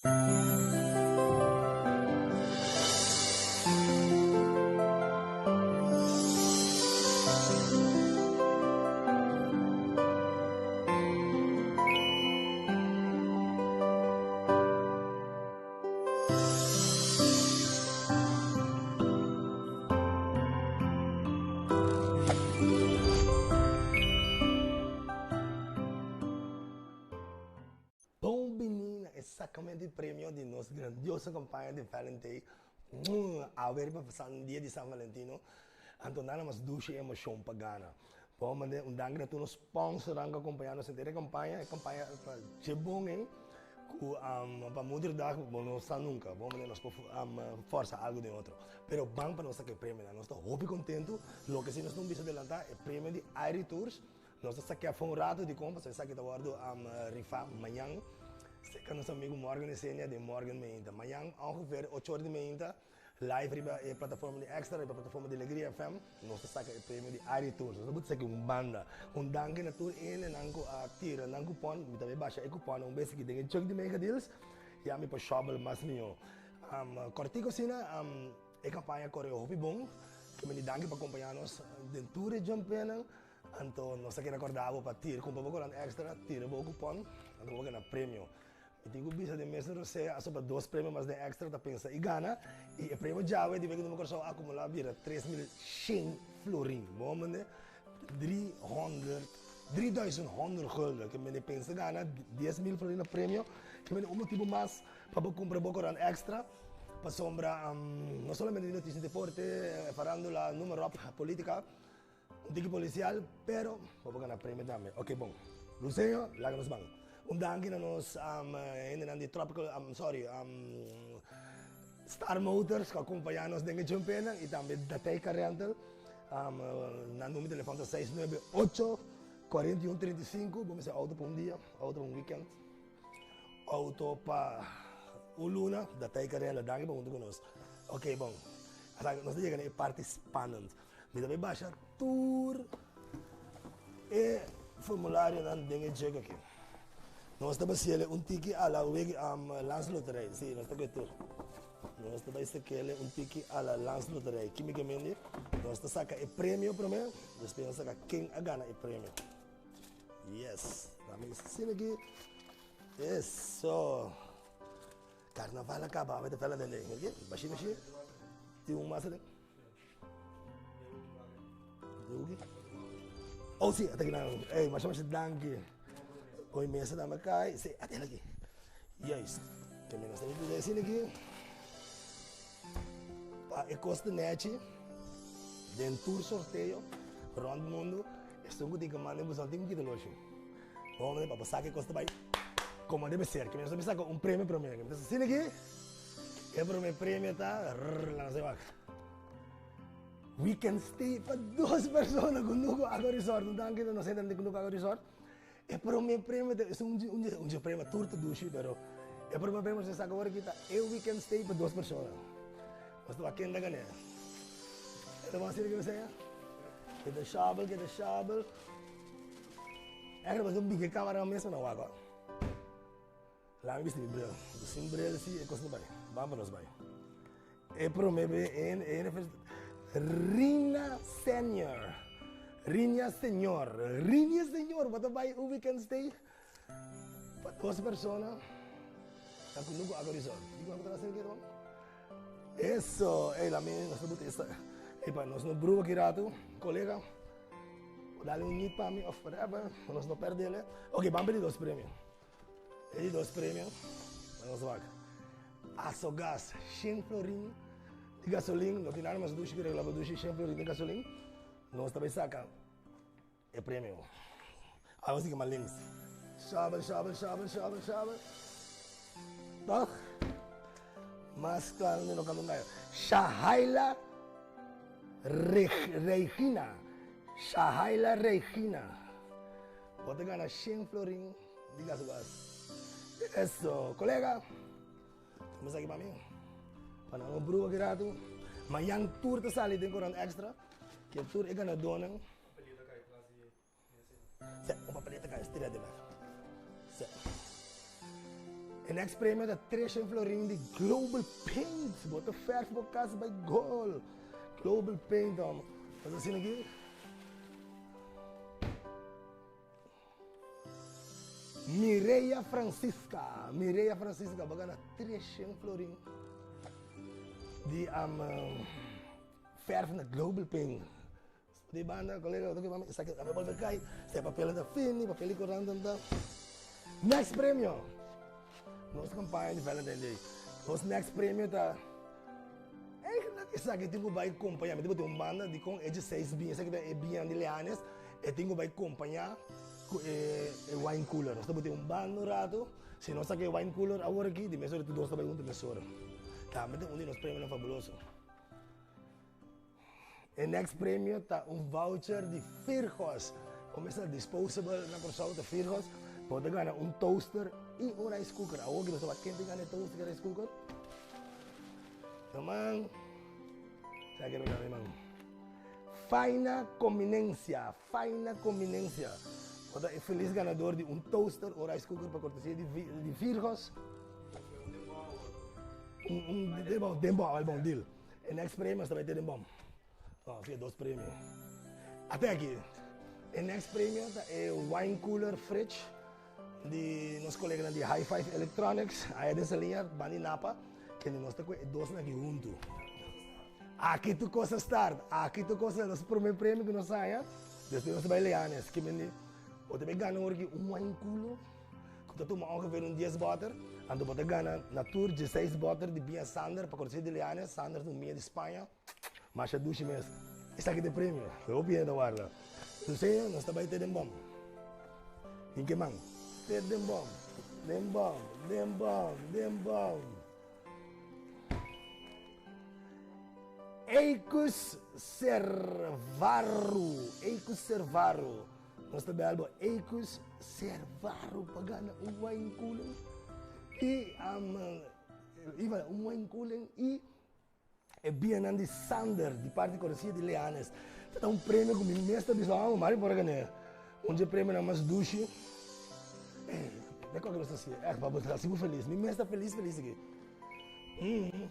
Bon bini na e sacamento di premio di nos grandioso campaña di Valentay. Awe riba san dia di San Valentino, anto nada mas dushi emocion pa gana. Bon mande un danki na tur nos sponsornan cu a acompaña nos henter e campaña. E campaña ta dje bon ey cu pa moederdag bo no sa nunca. Bon mande nos por forsa algo den otro. Pero ban pa nos saca e premionan. Nos ta hopi contento. Loke si nos no bisa adelanta e premio di Aire Tours. Nos ta saquea for un rato dicon pasobra esaki ta wordo rifa mañan cerca nos amigo Morgan Esenia den Morgan Meinta. Mañan ongeveer ocho ora di meinta live riba e plataforma di Extra, riba plataforma di Alegria FM nos ta saca e premio di Aire Tours. Nos ta buta esaki un banda. Un danki na tur hendenan cu a tira nan cupon. Mi ta bay basha e cuponnan un bes aki den e chuk di Mega Deals ya mi por shobbel mas miho. Cortico asina e campaña a core hopi bon. Ke meni danki pa acompaña nos den tur e jumpenan. Anto nos ta kere korda bo pa tira kumpra bo korant extra, tira bo kupon, anto bo gana premio. Mi tin ku bisa den mes rosea a sobra dos premio mas den extra ta pensa i gana i e premio djawe di Wiki Number Kòrsou a akumulá bira 3100 florin. Bo mende driehonderd, drieduizend gulden. Ke mende pensa gana 10.000 florin na premio. Ke mende un motibu mas pa bo kumpra bo korant extra pasobra no solamente di notisia deporte, farandula, noem maar op, politica. Un tiki policial, pero bo por gana premio tambe. Ok, bon. Luceño, laga nos ban. Un danki na nos hendenan di Tropical, sorry, Star Motors ku a kompañá nos den e jumpenan i tambe Dateika Rental. Nan numero di telefòn ta 698 41 35. Bo mester outo pa un dia, outo pa un weekend, outo pa un luna, Dateika Rental. Danki pa huntu ku nos. Ok, bon. Nos ta yega na e parti spannend. Mi ta bay basha tur e formularionan den e jug aki. Nos ta basiele un tiki a la wig Landsloterij. Si, nos ta koe tur. Nos ta bay sakele un tiki a la Landsloterij. Ki mi ke mende? Nos ta saka e premio prome, despues nos saka ken a gana e premio. Yes. Dame asina aki. Eso. Carnaval a caba, awe ta fela den den. Bashi, bashi. Tin un mas aden. Oh si, ata kinan. Ey, masha masha danki. Hoy mesa na makai. Si, ata el aki. Juist. Ke mi nos ta pide asina aki. Pa e kos ta nechi, den tur sorteo rond mundu, esun ku tin ke manda e buson tin ku kita loshi. Hombre, pa bo sa ke kos ta bai komo debe ser. Ke mi nos ta bisa ku un premio prome. Ke mi ta asina aki. E prome premio ta, rrr, la nos e wak. Weekend stay pa dos persona ku Nuku Aqua Resort. Un danki na nos hendenan di Nuku Aqua Resort. E prome premio ta, es un un un dje premio tur ta dushi, pero e prome premio nos a saka awor aki ta e weekend stay pa dos persona. Nos ta wak ken ta gané. E ta bon asina ke mi seña? Keda shabel, keda shabel. Eigenlijk nos ta bigi e camera mes pa nan wak. Laga mi bisti mi bril. Sin bril si e kos no bai. Ban pa nos bai. E prome be e e Rina Senior. Rinia Señor. Rinia Señor, bo ta bai un weekend stay pa dos persona na Kunuku Aqua Resort. Di ku ta haciendo aki ruman? Eso, ey lami nos ta buta esta. Ey pa nos no brua aki rato, colega. Dale un nit pa mi of whatever, pa nos no perdele. Ok, ban pidi dos premio. E di dos premio, nos wak. Asogas, shen florin di gasolin, no tin nada mas dushi ku regla pa dushi shen florin di gasolin. Nos ta bai saka e premio. Awe sigui mas links. Shabel, shabel, shabel, shabel, shabel. Toch? Mas klaro no kanta un gallo. Shahaila Regina. Shahaila Regina. Bo ta gana shen florin di gasogas. Eso, colega. Tuma esaki pa mi. Pa nan no brua ki ratu. Mañan tur ta sali den Corant Extra. Ke tur e ganadónan. Se, un papelito kai, stira di weg. Se. E next premio ta 300 florin di Global Paint. Bo ta verf bo kas bai gol. Global Paint, hom. Wat asina aki? Mireya Francisca. Mireya Francisca, bo gana 300 florin di um, verf na Global Paint. Di banda, colega, otro mami, esaki a bolbe cai, se papel ta fini, papel di corant ta. Next premio. Nos campaña di Valentine Day. Nos next premio ta Eigenlijk esaki tin ku bai kompañá. Mi tin un banda di kon e 16 biña, esaki ta e biña di Leanes, e tin ku bai kompañá ku e e wine cooler. Nos ta bote un banda un rato, si nos saka e wine cooler awor aki, di mesora tur dos ta bai huntu mesora. Tambe ta un di nos premionan fabuloso. E next premio ta un voucher di Firgos. Como esta disposable na Kòrsou ta Firgos. Bo ta gana un toaster i un rice cooker. Awor ki nos ta wak ken ta gana e toaster i rice cooker. Yaman. Sa ke lo gana man. Faina Convinencia, Faina Convinencia. Bo ta e feliz ganador di un toaster, un rice cooker pa cortesia di di Firgos. Un un den bou, den bou, bon deal. E next premio ta bai te den bom. No, si e dos premio. Ate aki. E next premio ta e wine cooler fridge di nos coleganan di High Five Electronics. Aya den Saliña, banda di Napa. Kende nos ta cu e dosnan aki huntu. Aki tur cos a start. Aki tur cos a nos prome premio cu nos haya. Despues nos ta bai Leanes. Kimendi bo ta bai gana ora ki un wine cooler. Ku ta tuma ongeveer un dies bòter, anto bo ta gana na tur dieseis bòter di biña Sander pa kortesía di Leanes. Sander ta un biña di Spaña, masha dushi mes. Esaki ta e premio, e hopi hende ta warda. Lucia, nos ta bai te den bòm. Den ke man? Te den bòm, den bòm, den bòm, den bòm. Eikus Servaru, Eikus Servaru. Nos ta bel bo Eicus Servaro pa gana un wine cooling y um, iba un wine cooling y e bianan di Sander di parti cortesía di Leanes. Ta un premio cu mi mes ta bisa, ah, mari por gané. Un dje premionan mas dushi. Eh, de cualquier cosa así. Eh, pa bo hasi bo feliz. Mi mes ta feliz, feliz aki. Mm.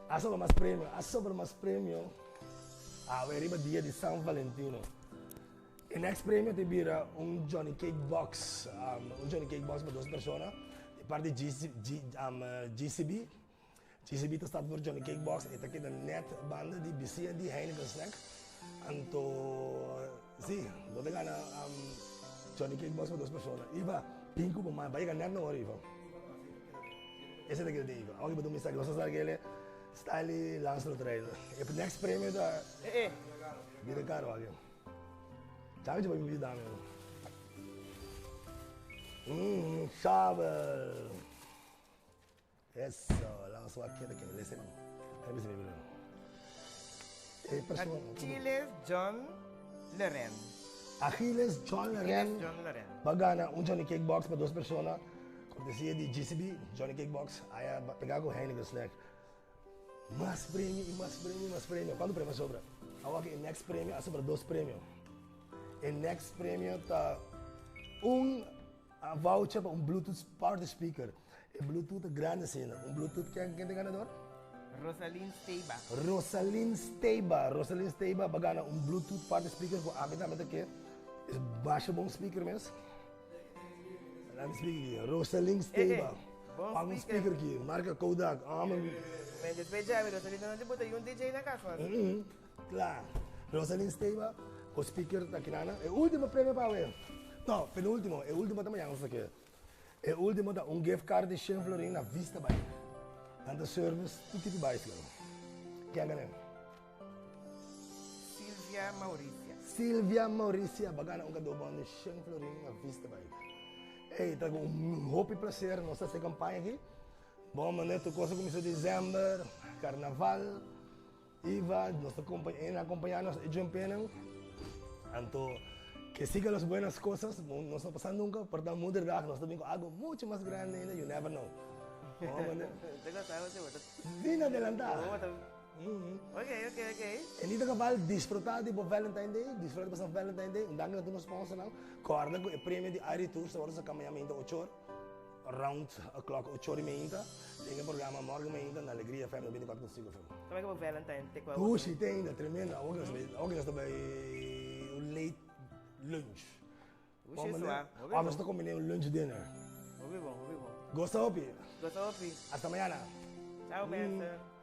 A sobra mas premio, a sobra mas premio. Awe riba dia di San Valentino. E next premio te bira un Johnny Cake Box, um, un Johnny Cake Box pa dos persona, di parte di GC, G, um, GCB. GCB ta staat voor Johnny Cake Box, e ta keda net banda di bisia di Heineken Snack. Anto, si, bo ta gana um, Johnny Cake Box pa dos persona. Iva, pinku bo man, bai net na ora, Iva. Ese ta keda di Iva. Aunque bo ta misa, nos ta sa kele style Landsloterij. E next premio ta... Eh, eh. Bira caro aki. Sabe cu mi dame. Mmm, shovel. Eso, laat ons wat kere kere. Lese man. Heb je ze E persoon. Achilles John Leren. Achilles John Leren. Achilles John Leren. Ba gana un Johnny Cake Box pa dos persona. Cortesia di GCB, Johnny Cake Box. Aya pega cu Heineken Snack. Mas premio y mas premio y mas premio. Cuanto premio a sobra? Awor aki e next premio a sobra dos premio. E next premio ta un voucher pa un Bluetooth party speaker. E Bluetooth ta grandi asina. Un Bluetooth ken ken ta e ganador? Rosalyn Steba. Rosalyn Steba. Rosalyn Steba ba gana un Bluetooth party speaker ku ami tambe ta ke. Es basha bon speaker mes. Laat me speaker aquí. Rosalyn Steba. Bon Pak un speaker. speaker aquí. Marca Kodak. Ah, man. Men despues djabi Rosalyn no te bota yun DJ na cas mas. Mm Klaar. Rosalyn Steba, o speaker ta kinana. E ultimo premio pa awe. No, penultimo. E ultimo ta mañana sa ke. E ultimo ta un gift card di Shen Florin na Vista Bike. Nan ta service tur tipo bicycle. Ken gana? Silvia Mauricia. Silvia Mauricia ba gana un cadeaubon di Shen Florin na Vista Bike. Ey, ta cu un hopi placer nos ta haci e campaña aki. Bon manera tur cos a cuminsa december, carnaval, Iva, nos ta acompaña, acompaña nos e jumpenan. Anto, que siga las buenas cosas, nos no pasa nunca, por ta moederdag nos ta bin cu algo mucho mas grande ainda, you never know. Bon manera. Te gostaba si bo ta. Sin adelanta. Bo ta Ok, ok, ok. En ieder geval, disfruta di bo Valentine Day, disfruta di bo San Valentine Day. Un danki na tur nos sponsornan. Corda cu e premio di Aire Tours ta worde saca mañana mainta ocho or. round o'clock, 8 or meinta, den e programa Morgen Meinta na Alegria FM 94.5 FM. Tambe como Valentine te kwa. Dushi te ainda, tremendo. Awor nos awor nos ta bai un late lunch. Dushi sua. Awor nos ta combine un lunch dinner. Hopi bon, hopi bon. Gosta hopi. Gosta hopi. Hasta mañana. Ciao, mensen.